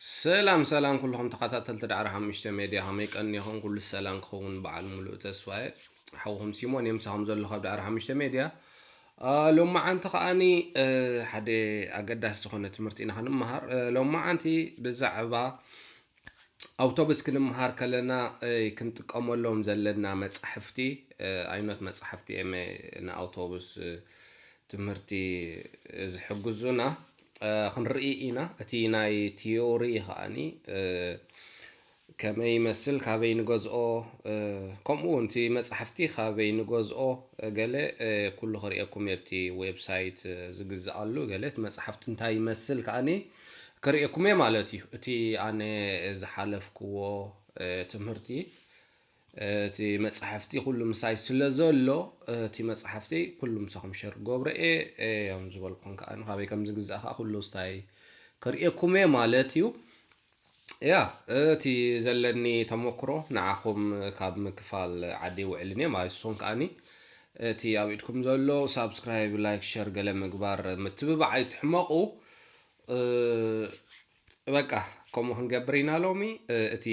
ሰላም ሰላም ኩልኹም ተኸታተልቲ ዳዕሮ ሓሙሽተ ሜድያ፣ ከመይ ቀኒኹም? ኩሉ ሰላም ክኸውን በዓል ሙሉእ ተስፋ እየ። ሓውኹም ሲሞን እየ፣ ምሳኹም ዘሎ ካብ ዳዕሮ ሓሙሽተ ሜድያ። አ፣ ሎማዓንቲ ከዓኒ፣ እ፣ ሓደ ኣገዳሲ ዝኾነ ትምህርቲ ኢና ክንመሃር። እ፣ ሎማዓንቲ ብዛዕባ ኣውቶቡስ ክንመሃር ከለና፣ እ፣ ክንጥቀመሎም ዘለና መጻሕፍቲ፣ እ፣ ኣይኖት መጻሕፍቲ እዮም ንኣውቶቡስ፣ እ፣ ትምህርቲ ዝሕግዙና፣ እ፣ ክንርኢ ኢና። እቲ ናይ ቲዮሪ ከዓኒ፣ እ፣ ከመይ ይመስል፣ ካበይ ንገዝኦ፣ እ፣ ከምኡ እውን እቲ መጻሕፍቲ ካበይ ንገዝኦ፣ እ፣ ገለ፣ እ፣ ኩሉ ክርእየኩም እየ። ኣብቲ ዌብሳይት፣ እ፣ ዝግዝኣሉ ገለ እቲ መጻሕፍቲ እንታይ ይመስል ከዓኒ ክርእየኩም እየ ማለት እዩ። እቲ ኣነ ዝሓለፍክዎ፣ እ፣ ትምህርቲ፣ እ፣ እቲ መጻሕፍቲ ኩሉ ምሳይ ስለ ዘሎ፣ እ፣ እቲ መጻሕፍቲ ኩሉ ምሳኹም ሸር ገብረ እየ፣ እ፣ እዮም ዝበልኩም ከዓኒ ካበይ ከም ዝግዛእ ከኣ ኩሉ ስታይ ክርእየኩም እየ ማለት እዩ። ያ፣ እቲ ዘለኒ ተመክሮ ንዓኹም ካብ ምክፋል ዓዲ ይውዕልን እየ ማለት እዩ። ንስኹም ከዓኒ እቲ ኣብ ኢድኩም ዘሎ ሳብስክራይብ፣ ላይክ፣ ሸር ገለ ምግባር ምትብባዕ ኣይትሕመቑ። እ፣ በቃ ከምኡ ክንገብር ኢና ሎሚ። እ፣ እቲ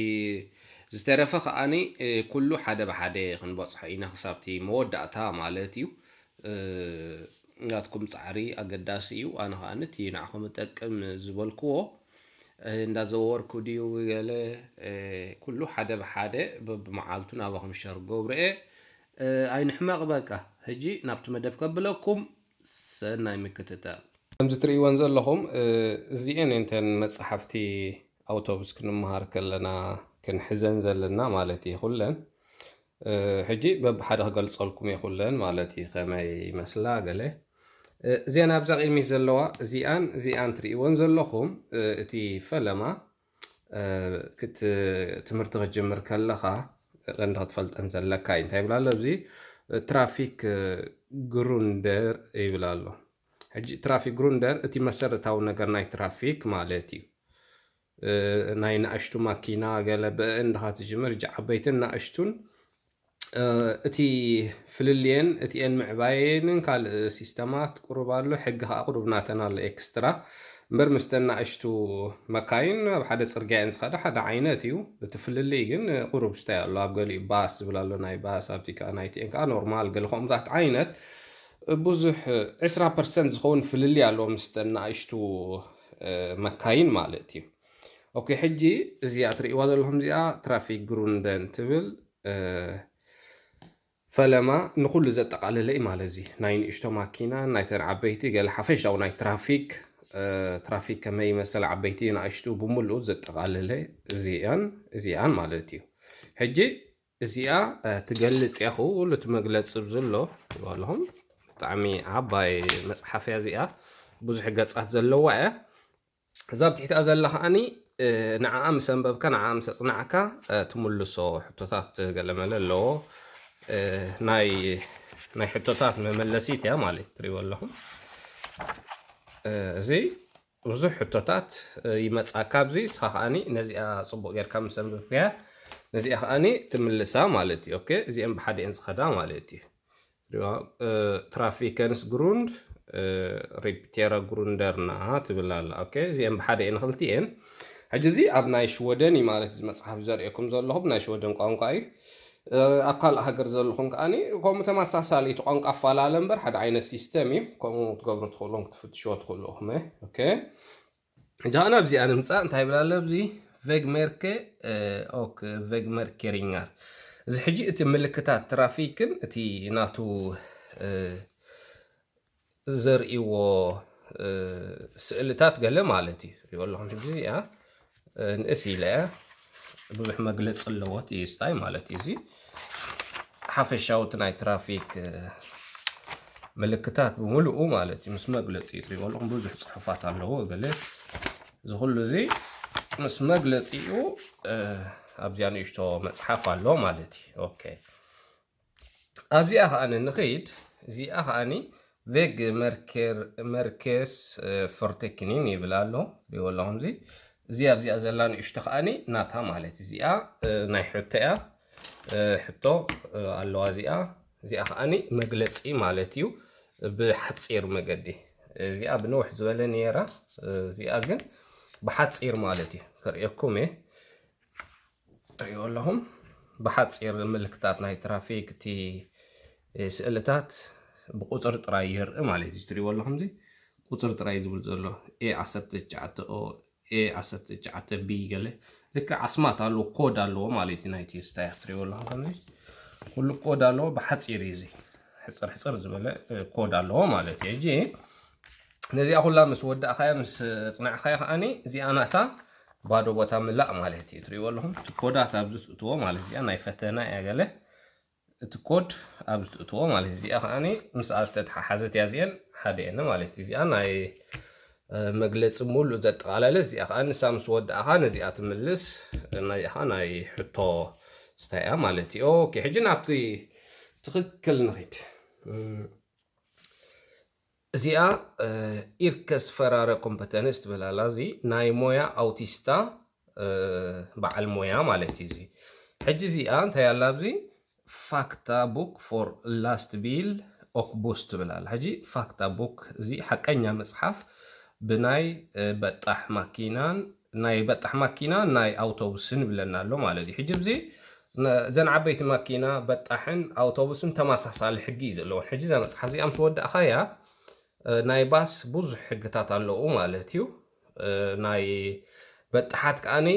ዝተረፈ ከዓኒ፣ እ፣ ኩሉ ሓደ ብሓደ ክንበጽሖ ኢና ክሳብቲ መወዳእታ ማለት እዩ። እ፣ ናትኩም ጻዕሪ ኣገዳሲ እዩ። ኣነ ከዓኒ እቲ ንዓኹም እጠቅም ዝበልክዎ፣ እ፣ እንዳዘወርኩ ድዩ ገለ፣ እ፣ ኩሉ ሓደ ብሓደ በብመዓልቱ ናባኹም ሸር ገብረ እየ። እ፣ ኣይንሕመቕ በቃ። ሕጂ ናብቲ መደብ ከብለኩም፣ ሰናይ ምክትታል። ከምዚ ትርእይወን ዘለኹም፣ እ፣ እዚኤን እተን መጽሓፍቲ ኣውቶቡስ ክንመሃር ከለና ክንሕዘን ዘለና ማለት እዩ ኩለን። እ፣ ሕጂ በብሓደ ክገልጸልኩም እየ ኩለን ማለት እዩ፣ ከመይ ይመስላ ገለ። እ፣ እዚኣን ኣብዛ ቅድሚት ዘለዋ እዚኣን፣ እዚኣን ትርእይወን ዘለኹም፣ እ፣ እቲ ፈለማ፣ እ፣ ክት-፣ ትምህርቲ ክትጅምር ከለኻ ቀንዲ ክትፈልጠን ዘለካ እዩ። እንታይ ይብል ኣሎ ኣብዚ? ትራፊክ፣ እ፣ ግሩንደር ይብል ኣሎ። ሕጂ ትራፊክ ግሩንደር እቲ መሰረታዊ ነገር ናይ ትራፊክ ማለት እዩ። እ፣ ናይ ንኣሽቱ ማኪና ገለ ብእን ድኻ ትጅምር፣ ሕጂ ዓበይትን ንኣሽቱን፣ እ፣ እቲ ፍልልየን እቲኤን ምዕባየንን ካልእ ሲስተማት ቁሩብ ኣሎ፣ ሕጊ ከኣ ቁሩብ ናተን ኣሎ ኤክስትራ። እምበር ምስተን ንኣሽቱ መካይን ኣብ ሓደ ጽርግያ እየን ዝኸዳ፣ ሓደ ዓይነት እዩ። እቲ ፍልልይ ግን ቁሩብ ስታይ ኣሎ። ኣብ ገሊኡ ባስ ዝብል ኣሎ፣ ናይ ባስ፣ ኣብቲ ከኣ ናይቲኤን ከኣ ኖርማል፣ ገለ ከምኡታት ዓይነት ብዙሕ ዕስራ ፐርሰንት ዝኸውን ፍልልይ ኣለዎ ምስተን ንኣሽቱ፣ እ፣ መካይን ማለት እዩ። ኦኬ፣ ሕጂ እዚኣ ትርእይዋ ዘለኹም እዚኣ ትራፊክ ግሩንደን ትብል፣ እ፣ ፈለማ ንኹሉ ዘጠቓለለ እዩ ማለት እዚ። ናይ ንእሽቶ ማኪና፣ ናይተን ዓበይቲ፣ ገለ ሓፈሻዊ ናይ ትራፊክ፣ እ፣ ትራፊክ ከመይ ይመስል፣ ዓበይቲ፣ ንኣሽቱ ብምሉኡ ዘጠቓለለ እዚኣን፣ እዚኣን ማለት እዩ። ሕጂ እዚኣ፣ እ፣ ትገልጽ እያ፣ ኩሉ እቲ መግለጺ ኣብዚ ኣሎ። ኣለኹም ብጣዕሚ ዓባይ መጽሓፍ እያ እዚኣ፣ ብዙሕ ገጻት ዘለዋ እያ። እዛ ኣብ ትሕቲኣ ዘላ ከዓኒ፣ እ፣ ንዓኣ ምስ ኣንበብካ፣ ንዓኣ ምስ ኣጽናዕካ፣ እ፣ ትምልሶ ሕቶታት ገለመለ ኣለዎ። እ፣ ናይ፣ ናይ ሕቶታት መመለሲት እያ ማለት ትርእይዎ ኣለኹም። እ፣ እዚ ብዙሕ ሕቶታት፣ እ፣ ይመጽኣካ ኣብዚ። ንስኻ ከዓኒ ነዚኣ ጽቡቕ ጌርካ ምስ ኣንበብካያ፣ ነዚኣ ከዓኒ ትምልሳ ማለት እዩ። ኦኬ፣ እዚአን ብሓደ እየን ዝኸዳ ማለት እዩ። ሪዋ-፣ እ፣ ትራፊከንስ ግሩንድ፣ እ፣ ሪፒቴረ ግሩንደርና ትብል ኣላ። ኦኬ፣ እዚአን ብሓደ እየን ክልቲኤን። ሕጂ እዚ ኣብ ናይ ሽወደን እዩ ማለት እዚ መጽሓፍ ዘርእየኩም ዘለኹ፣ ብናይ ሽወደን ቋንቋ እዩ። እ፣ ኣብ ካልእ ሃገር ዘለኹም ከዓኒ ከምኡ ተመሳሳሊ፣ እቲ ቋንቋ ኣፈላለ እምበር ሓደ ዓይነት ሲስተም እዩ። ከምኡ ክትገብሩ ትኽእሉ፣ ክትፍትሽዎ ትኽእሉ ኢኹም። ኦኬ። ሕጂ ከኣ ናብዚኣ ንምጻእ እንታይ ይብል ኣሎ ኣብዚ? ቬግመርኬ፣ እ፣ ኦክ፣ ቬግመርኬሪንጋር። እዚ ሕጂ እቲ ምልክታት ትራፊክን እቲ ናቱ፣ እ፣ ዘርእይዎ፣ እ፣ ስእልታት ገለ ማለት እዩ። ሪኦ ኣለኹም ሕጂ እዚኣ፣ እ፣ ንእስ ኢለ እያ። ብዙሕ መግለጺ ኣለዎ እቲ ስታይ ማለት እዩ። እዚ ሓፈሻዊ እቲ ናይ ትራፊክ፣ እ፣ ምልክታት ብምሉኡ ማለት እዩ። ምስ መግለጺ ትሪእዎ ኣለኹም ብዙሕ ጽሑፋት ኣለዎ። ገለ እዚ ኩሉ እዚ ምስ መግለጺኡ፣ እ፣ ኣብዚኣ ንእሽቶ መጽሓፍ ኣሎ ማለት እዩ። ኦኬ። ኣብዚኣ ከኣ ንኽይድ። እዚኣ ከኣኒ ቬግ መርኬር-፣ መርኬስ፣ እ፣ ፈርቴክኒን ይብል ኣሎ። ሪእዎ ኣለኹም እዚ። እዚ ኣብዚኣ ዘላ ንእሽቶ ከኣኒ ናታ ማለት እዚኣ፣ እ፣ ናይ ሕቶ እያ። እ፣ ሕቶ፣ እ፣ ኣለዋ እዚኣ። እዚኣ ከኣኒ መግለጺ ማለት እዩ ብሓጺር መገዲ። እዚኣ ብንውሕ ዝበለ ነይራ። እ፣ እዚኣ ግን ብሓፂር ማለት እዩ። ከርእየኩም እየ። ትሪእዎ ኣለኹም። ብሓፂር ምልክታት ናይ ትራፊክ፣ እቲ ስእልታት ብቁፅሪ ጥራይ የርኢ ማለት እዩ። ትሪእዎ ኣለኹም፣ እዚ ቁፅሪ ጥራይ ዝብል ዘሎ ኤ ዓሰርተ ትሽዓተ ኦ፣ ኤ ዓሰርተ ትሽዓተ ቢ ገለ ልክዕ ኣስማት ኣለዎ፣ ኮድ ኣለዎ ማለት እዩ። ናይቲ ስታያ ትሪእዎ ኣለኹም፣ ከምዚ ኩሉ ኮድ ኣለዎ። ብሓፂር እዩ፣ እዚ ሕፅር ሕፅር ዝበለ ኮድ ኣለዎ ማለት እዩ። ሕጂ ነዚኣ ኩላ ምስ ወዳእኻያ፣ ምስ ኣፅናዕኻያ ከዓኒ እዚኣ ናታ ባዶ ቦታ ምላእ ማለት እዩ። ትሪእዎ ኣለኹም፣ እቲ ኮዳት ኣብዚ ትእትዎ ማለት፣ እዚኣ ናይ ፈተና እያ ገለ፣ እቲ ኮድ ኣብዚ ትእትዎ ማለት፣ እዚኣ ከዓኒ ምስኣ ዝተተሓሓዘት እያ። እዚአን ሓደ እየን ማለት እዩ። እዚኣ ናይ መግለፂ ሙሉእ ዘጠቓለለ፣ እዚኣ ከዓ ንሳ ምስ ወዳእኻ ነዚኣ ትምልስ። ናይ ኻ ናይ ሕቶ ስታያ ማለት እዩ። ኦኬ፣ ሕጂ ናብቲ ትኽክል ንኺድ። እዚኣ ኢርከስ ፈራረ ኮምፐተንስ ትብል ኣላ። እዚ ናይ ሞያ ኣውቲስታ በዓል ሞያ ማለት እዩ። እዚ ሕጂ እዚኣ እንታይ ኣላ ኣብዚ፣ ፋክታ ቡክ ፎር ላስት ቢል ኦክ ቡስ ትብል ኣላ። ሕጂ ፋክታ ቡክ፣ እዚ ሓቀኛ መፅሓፍ ብናይ በጣሕ ማኪናን፣ ናይ በጣሕ ማኪናን ናይ ኣውቶቡስን ይብለና ኣሎ ማለት እዩ። ሕጂ እዚ እዘን ዓበይቲ ማኪና በጣሕን ኣውቶቡስን ተመሳሳሊ ሕጊ እዩ ዘለዎን። ሕጂ እዛ መፅሓፍ እዚኣ ምስ ወዳእኻያ ናይ ባስ ብዙሕ ሕግታት ኣለዉ ማለት እዩ። ናይ በጣሓት ከዓኒ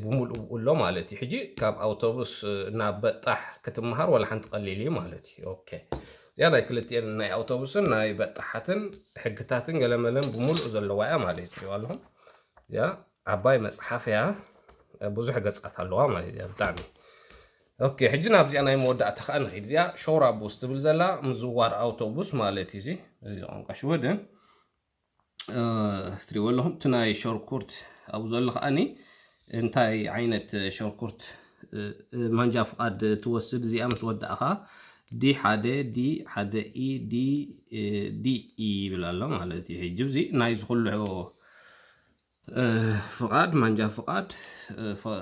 ብምሉእ ብኡ ኣሎ ማለት እዩ። ሕጂ ካብ ኣውቶቡስ ናብ በጣሕ ክትመሃር ዋላ ሓንቲ ቀሊል እዩ ማለት እዩ። ኦኬ፣ እዚኣ ናይ ክልቲኤን ናይ ኣውቶቡስን ናይ በጣሓትን ሕግታትን ገለመለን ብምሉእ ዘለዋ እያ ማለት እዩ። ኣለኹም፣ እዚኣ ዓባይ መፅሓፍ እያ፣ ብዙሕ ገፃት ኣለዋ ማለት እያ። ብጣዕሚ ኦኬ። ሕጂ ናብዚኣ ናይ መወዳእታ ከዓ ንኺድ። እዚኣ ሾራ ቡስ ትብል ዘላ ምዝዋር ኣውቶቡስ ማለት እዩ። እዚ እዚ ቋንቋ ሽወደን ትሪእዎ ኣለኹም። እቲ ናይ ሾርኩርት ኣብኡ ዘሎ ከዓኒ እንታይ ዓይነት ሾርኩርት ማንጃ ፍቓድ ትወስድ፣ እዚኣ ምስ ወዳእኻ ዲ ሓደ፣ ዲ ሓደ ኢ፣ ዲ ዲ ኢ ይብል ኣሎ ማለት እዩ። ሕጂ እዚ ናይ ዝኩሉ ፍቓድ ማንጃ ፍቓድ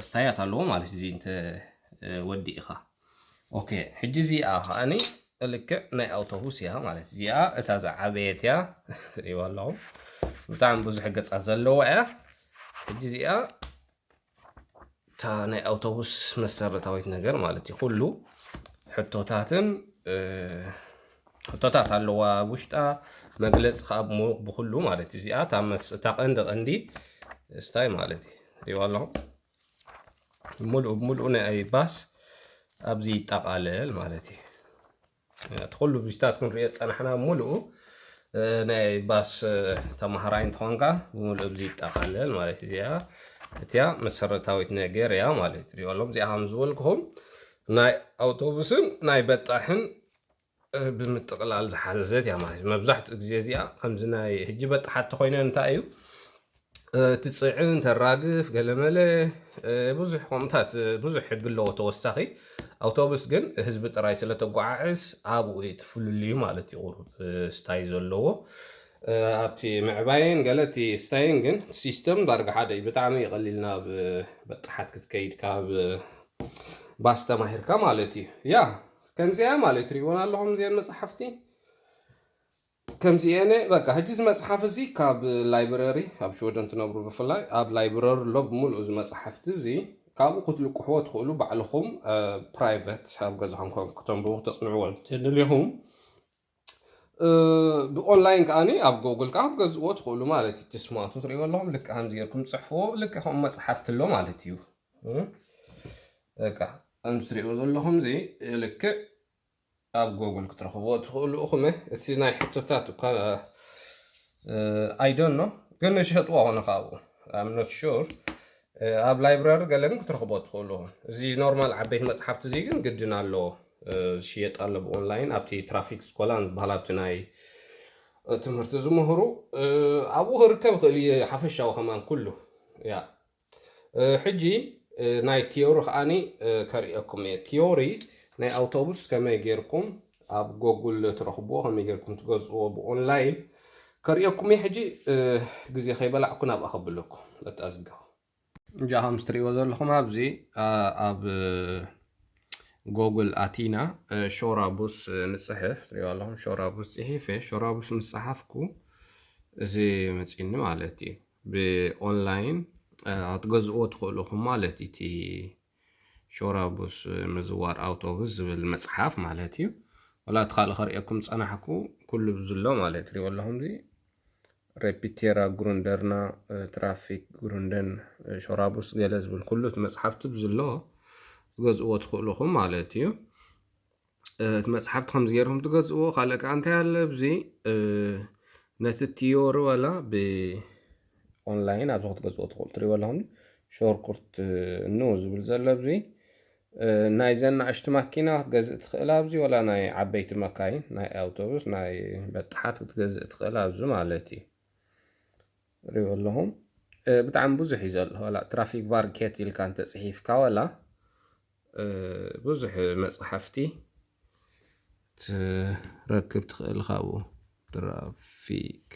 ስታያት ኣለዎ ማለት እዚ እንተ ወዲእኻ። ኦኬ፣ ሕጂ እዚኣ ከዓኒ ልክዕ ናይ ኣውቶቡስ እያ ማለት እዚኣ እታ ዝዓበየት እያ። ትሪእዋ ኣለኹም፣ ብጣዕሚ ብዙሕ ገፃት ዘለዋ እያ። ሕጂ እዚኣ እታ ናይ ኣውቶቡስ መሰረታዊት ነገር ማለት እዩ። ኩሉ ሕቶታትን ሕቶታት ኣለዋ ውሽጣ፣ መግለፂ ከዓ ብሙሉእ ብኩሉ ማለት እዩ። እዚኣ እታ ቀንዲ ቀንዲ ስታይ ማለት እዩ። ሪዋ ኣለኹም፣ ሙሉእ ብሙሉእ ናይ ባስ ኣብዚ ይጠቃለል ማለት እዩ። እቲ ኩሉ ብዚታት ክንሪኦ ዝፀናሕና ሙሉኡ ናይ ባስ ተማሃራይ እንትኾንካ ብሙሉእ ኣብዚ ይጠቃለል ማለት እዩ። እዚኣ እቲያ መሰረታዊት ነገር እያ ማለት እዩ። ሪኦ ኣሎም እዚኣ ከም ዝበልኩኹም ናይ ኣውቶቡስን ናይ በጣሕን ብምጥቕላል ዝሓዘት እያ ማለት እዩ። መብዛሕትኡ ግዜ እዚኣ ከምዚ ናይ ሕጂ በጣሓት ተኮይነ እንታይ እዩ ትፅዕን ተራግፍ ገለመለ ብዙሕ ከምታት ብዙሕ ሕጊ ኣለዎ። ተወሳኺ ኣውቶቡስ ግን ህዝቢ ጥራይ ስለተጓዓዕዝ ኣብኡ እዩ ትፍልልዩ ማለት እዩ። ቁሩብ ስታይ ዘለዎ ኣብቲ ምዕባይን ገለ እቲ ስታይን ግን ሲስተም ዳርጋ ሓደ እዩ። ብጣዕሚ ይቐሊል ናብ በጣሓት ክትከይድ ካብ ባስ ተማሂርካ ማለት እዩ። ያ ከምዚኣ ማለት ሪእዎን ኣለኹም እዚአን መፅሓፍቲ ከምዚአነ በቃ። ሕጂ እዚ መፅሓፍ እዚ ካብ ላይብረሪ ኣብ ሽወደን ትነብሩ ብፍላይ ኣብ ላይብረሪ ኣሎ ብምሉእ እዚ መፅሓፍቲ እዚ። ካብኡ ክትልቅሕዎ ትኽእሉ ባዕልኹም ፕራይቨት ኣብ ገዛኹም ኮንኩም ክተንብቡ ክተፅንዕዎ እንተደሊኹም ብኦንላይን ከዓኒ ኣብ ጎግል ከዓ ክትገዝእዎ ትኽእሉ ማለት እዩ። ትስማቱ ትሪእዎ ኣለኹም ልክዕ ከምዚ ጌርኩም ፅሕፍዎ ልክዕ ከምኡ መፅሓፍቲ ኣሎ ማለት እዩ። በቃ ከምዚ ትሪእዎ ዘለኹም እዚ ልክዕ ኣብ ጎግል ክትረኽብዎ ትኽእሉ ኢኹም። እቲ ናይ ሕቶታት እኳ I don't know ግን ይሸጥዎ ኾነ ካብኡ I'm not sure። ኣብ ላይብረሪ ገለ ግን ክትረኽቦ ትኽእሉ ኢኹም። እዚ ኖርማል ዓበይቲ መፅሓፍቲ እዚ ግን ግድን ኣለዎ ዝሽየጥ ኣሎ ብኦንላይን ኣብቲ ትራፊክ ስኮላን ዝበሃል ኣብቲ ናይ ትምህርቲ ዝምህሩ ኣብኡ ክርከብ ይኽእል እዩ። ሓፈሻዊ ከማን ኩሉ ያ ሕጂ ናይ ቲዮሪ ከዓኒ ከርእየኩም እየ። ቲዮሪ ናይ ኣውቶቡስ ከመይ ጌርኩም ኣብ ጎጉል ትረኽብዎ ከመይ ጌርኩም ትገዝእዎ ብኦንላይን ከርእየኩም እየ። ሕጂ ግዜ ከይበላዕኩ ናብኣ ከብለኩም ለጣዝጋኹ። እንጃ ከም ትሪእዎ ዘለኹም ኣብዚ ኣብ ጎጉል ኣቲና ሾራቡስ ንፅሕፍ ትሪእዎ ኣለኹም። ሾራቡስ ፅሒፈ ሾራቡስ ምስ ፀሓፍኩ እዚ መፂኒ ማለት እዩ። ብኦንላይን ክትገዝእዎ ትኽእሉ ኢኹም ማለት እዩ። እቲ ሾራቡስ ምዝዋር ኣውቶቡስ ዝብል መፅሓፍ ማለት እዩ። ወላ እቲ ካልእ ከርእየኩም ፀናሕኩ፣ ኩሉ ብዝሎ ማለት እዩ። ሪኦ ኣለኹም እዚ ሬፒቴራ ግሩንደርና ትራፊክ ግሩንደን ሾራቡስ ገለ ዝብል ኩሉ እቲ መፅሓፍቲ ብዝሎ ክትገዝእዎ ትኽእሉ ኢኹም ማለት እዩ። እቲ መፅሓፍቲ ከምዚ ገይርኩም ትገዝእዎ። ካልእ ከዓ እንታይ ኣለ ኣብዚ ነቲ ቲዮሪ ዋላ ብኦንላይን ኣብዚ ክትገዝእዎ ትኽእሉ። ትሪእዎ ኣለኹም ሾርኩርት ኑ ዝብል ዘሎ ኣብዚ ናይዘን ናእሽቱ ማኪና ክትገዝእ ትኽእል ኣብዚ፣ ወላ ናይ ዓበይቲ መካይን ናይ ኣውቶቡስ ናይ በጣሓት ክትገዝእ ትኽእል ኣብዚ ማለት እዩ። ሪኦ ኣለኹም ብጣዕሚ ብዙሕ እዩ ዘሎ። ዋላ ትራፊክ ቫርኬት ኢልካ እንተፅሒፍካ ዋላ ብዙሕ መፅሓፍቲ ትረክብ ትኽእል ካብኡ። ትራፊክ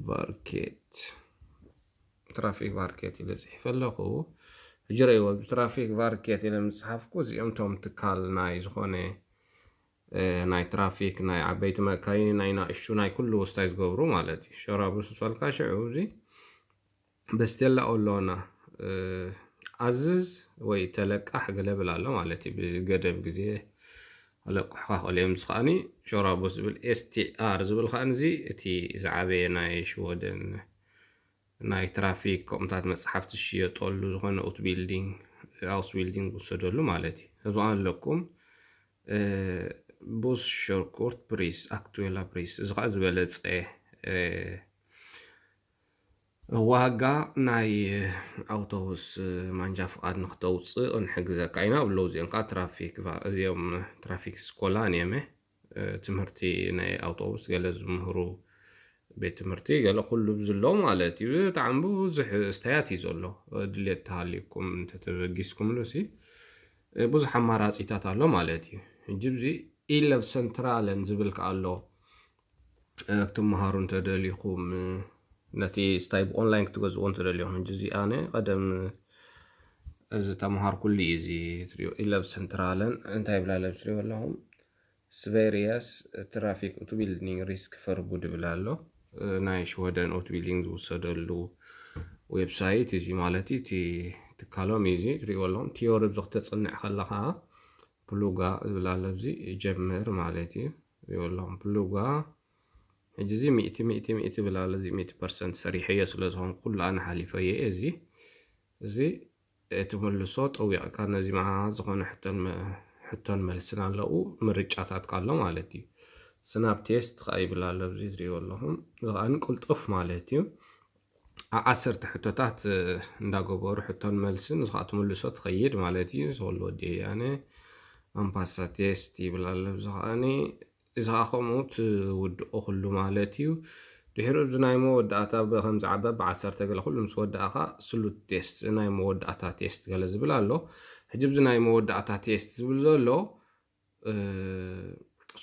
ቫርኬት ትራፊክ ቫርኬት ኢለ ፅሒፈ ኣለኹ። ሕጂ ረእይዎ ኣብዚ ትራፊክ ቫርኬት ኢለ ምፅሓፍኩ እዚኦም ቶም ትካል ናይ ዝኾነ ናይ ትራፊክ ናይ ዓበይቲ መካይን ናይ ናእሽቱ ናይ ኩሉ ወስታይ ዝገብሩ ማለት እዩ። ሸራቡ ስፈልካ ሽዑ እዚ በስቴላ ኦሎና ኣዝዝ ወይ ተለቃሕ ገለ ብል ኣሎ ማለት እዩ። ብገደብ ግዜ ኣለቁሕካ ክእልዮም ዝኸኣኒ ሾራቡስ ዝብል ኤስቲኣር ዝብል ከኣን እዚ እቲ ዝዓበየ ናይ ሽወደን ናይ ትራፊክ ከምታት መፅሓፍቲ ዝሽየጠሉ ዝኾነ ኡት ቢልዲንግ ኣውስ ቢልዲንግ ዝውሰደሉ ማለት እዩ። እዚ ኣለኩም ቡስ ሸርኩርት ፕሪስ ኣክቱዌላ ፕሪስ እዚ ከዓ ዝበለፀ ዋጋ ናይ ኣውቶቡስ ማንጃ ፍቓድ ንክተውፅእ ክንሕግዘካ ኢና ብለው። እዚኦም ከዓ ትራፊክ እዚኦም ትራፊክ ስኮላን እዮም ትምህርቲ ናይ ኣውቶቡስ ገለ ዝምህሩ ቤት ትምህርቲ ገለ ኩሉ ብዝሎ ማለት እዩ። ብጣዕሚ ብዙሕ ስታያት እዩ ዘሎ። ድሌት ተሃልዩኩም እንተተበጊስኩምሉ ሲ ብዙሕ ኣማራፂታት ኣሎ ማለት እዩ። ሕጂ ብዚ ኢለቭ ሰንትራለን ዝብል ከኣ ኣሎ። ክትመሃሩ እንተደሊኹም ነቲ ስታይ ብኦንላይን ክትገዝዎ እንተደሊኹም ሕጂ እዚ ኣነ ቀደም እዚ ተምሃርኩሉ እዩ። እዚ ትሪኦ ኢለቭ ሰንትራለን እንታይ ይብላ ለብ ትሪኦ ኣለኹም ስቬሪየስ ትራፊክ ኡትቢልዲንግ ሪስክ ፈርጉድ ይብል ኣሎ። ናይ ሽወደን ኦትቢልዲንግ ዝውሰደሉ ዌብሳይት እዚ ማለት እዩ። እቲ ትካሎም እዩ እዚ ትሪእዎ ኣለኹም። ቲዮሪ ብዚ ክተፅንዕ ከለኻ ፕሉጋ ዝብል ኣሎ። እዚ ጀምር ማለት እዩ። ትሪእዎ ኣለኹም ፕሉጋ ሕጂ እዚ ሚእቲ ሚእቲ ሚእቲ ይብል ኣሎ። እዚ ሚእቲ ፐርሰንት ሰሪሐዮ ስለ ዝኾንኩ ኩሉ ኣነ ሓሊፈዮ እየ። እዚ እዚ ትምልሶ ጠዊቕካ ነዚ መሃዝ ዝኾነ ሕቶን መልስን ኣለዉ ምርጫታትካ ኣሎ ማለት እዩ። ስናብ ቴስት ከዓ ይብል ኣሎ ኣብዚ ትሪእዎ ኣለኹም። እዚ ከዓ ቅልጡፍ ማለት እዩ። ዓሰርተ ሕቶታት እንዳገበሩ ሕቶን መልስን እዚ ከዓ ትምልሶ ትኸይድ ማለት እዩ። ዝኸሉ ወዲ ኣነ ኣምፓሳ ቴስት ይብል ኣሎ። እዚ ከዓ እዚ ከዓ ከምኡ ትውድኦ ኩሉ ማለት እዩ። ድሕሪኡ እዚ ናይ መወዳእታ ብከምዚ ዓበ ብዓሰርተ ገለ ኩሉ ምስ ወዳእኻ ስሉት ቴስት ናይ መወዳእታ ቴስት ገለ ዝብል ኣሎ። ሕጂ ብዚ ናይ መወዳእታ ቴስት ዝብል ዘሎ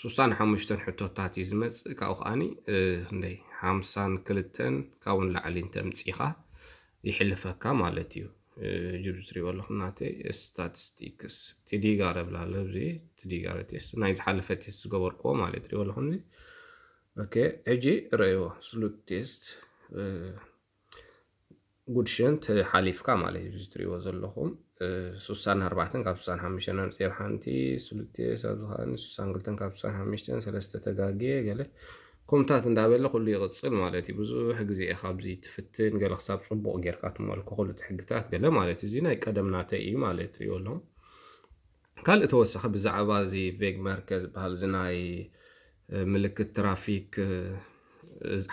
ሱሳን ሓሙሽተን ሕቶታት እዩ ዝመፅእ። ካብኡ ከዓኒ ክንደይ ሓምሳን ክልተን ካብኡ ንላዕሊ እንተምፂኻ ይሕልፈካ ማለት እዩ። ጅብ ዝሪኦ ኣለኹም ናተይ ስታቲስቲክስ ቲዲጋረ ብላለ እዚ ቲዲጋረ ቴስት ናይ ዝሓለፈ ቴስት ዝገበርክዎ ማለት ትሪኦ ኣለኹም እዚ ኦኬ። ሕጂ ረእይዎ ስሉት ቴስት ጉድሸንት ሓሊፍካ ማለት እዩ። እዚ ትሪእዎ ዘለኹም ሱሳን ኣርባዕተን ካብ ሱሳን ሓሙሽተን ኣምፅኤ ሓንቲ ስሉት ቴስት ኣብዚ ከዓኒ ሱሳን ክልተን ካብ ሱሳን ሓሙሽተን ሰለስተ ተጋግየ ገለ ኮምታት እንዳበለ ኩሉ ይቕፅል ማለት እዩ። ብዙሕ ግዜ ኢኻ ኣብዚ ትፍትን ገለ ክሳብ ፅቡቕ ጌርካ ትመልኮ ኩሉ እቲ ሕግታት ገለ ማለት እዩ። እዚ ናይ ቀደም ናተይ እዩ ማለት ትሪኦ ኣለኹም። ካልእ ተወሳኺ ብዛዕባ እዚ ቬግ መርከ ዝበሃል እዚ ናይ ምልክት ትራፊክ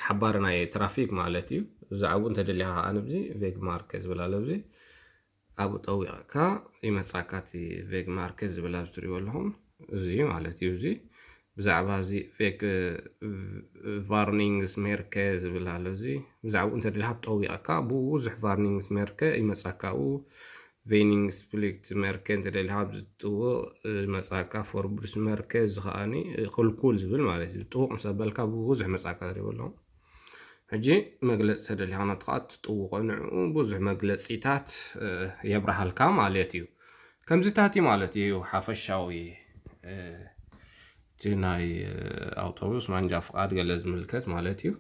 ሓባሪ ናይ ትራፊክ ማለት እዩ። ብዛዕባኡ እንተደሊኻ ከዓ ንብዚ ቬግ ማርከ ዝብል ኣሎ። ብዚ ኣብኡ ጠዊቕካ ይመፃካ እቲ ቬግ ማርከ ዝብል ኣብዚ ትሪእዎ ኣለኹም እዚ ማለት እዩ። እዚ ብዛዕባ እዚ ቬግ ቫርኒንግስ ሜርከ ዝብል ኣሎ። እዚ ብዛዕባኡ እንተደሊኻ ጠዊቕካ ብብዙሕ ቫርኒንግስ ሜርከ ይመፃካ። ኣብኡ ቬኒንግስ ፕሊክት ሜርከ እንተደሊኻ ኣብዚ ጥውቕ ይመፃካ። ፎርቡድስ ሜርከ እዚ ከዓኒ ክልኩል ዝብል ማለት እዩ። ጥውቕ ምስ ኣበልካ ብብዙሕ መፃካ ትሪእዎ ኣለኹም። ሕጂ መግለፂ ተደሊኻ ናቱ ከዓ ትጥውቖ ንዕኡ ብዙሕ መግለፂታት የብርሃልካ ማለት እዩ። ከምዚታት እዩ ማለት እዩ ሓፈሻዊ እቲ ናይ ኣውቶቡስ ማንጃ ፍቓድ ገለ ዝምልከት ማለት እዩ።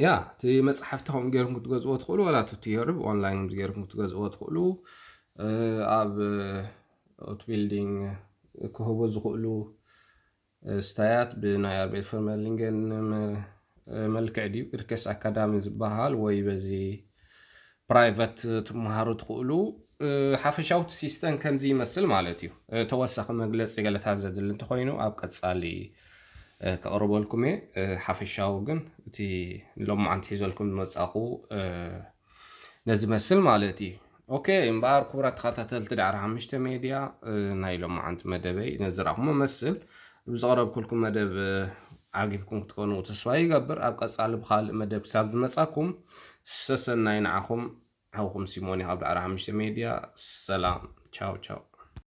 ያ እቲ መፅሓፍቲ ከምኡ ገይርኩም ክትገዝእዎ ትኽእሉ፣ ዋላ ቱቶሪያል ብኦንላይን ከምዚ ገይርኩም ክትገዝእዎ ትኽእሉ። ኣብ ኦት ቢልዲንግ ክህቡ ዝኽእሉ ስታያት ብናይ ኣርቤት ፈርመሊንገን መልክዕ ድዩ ግርከስ ኣካዳሚ ዝበሃል ወይ በዚ ፕራይቨት ትመሃሩ ትኽእሉ። ሓፈሻዊ እቲ ሲስተም ከምዚ ይመስል ማለት እዩ። ተወሳኺ መግለፂ ገለታት ዘድሊ እንተኮይኑ ኣብ ቀፃሊ ከቕርበልኩም እየ። ሓፈሻዊ ግን እቲ ሎማዓንቲ ሒዘልኩም ዝመፃኹ ነዚ መስል ማለት እዩ። ኦኬ እምበኣር ክቡራት ተኸታተልቲ ዳዕሮ ሓሙሽተ ሜድያ፣ ናይ ሎማዓንቲ መደበይ ነዚ ረኣኹሞ መስል ብዘቕረብኩልኩም መደብ ዓጊብኩም ክትኮኑ ተስፋ ይገብር። ኣብ ቀፃሊ ብካልእ መደብ ክሳብ ዝመፃኩም ሰሰናይ ንዓኹም። ሓውኩም ሲሞን ካብ ዳዕሮ ሓሙሽተ ሜድያ። ሰላም፣ ቻው ቻው።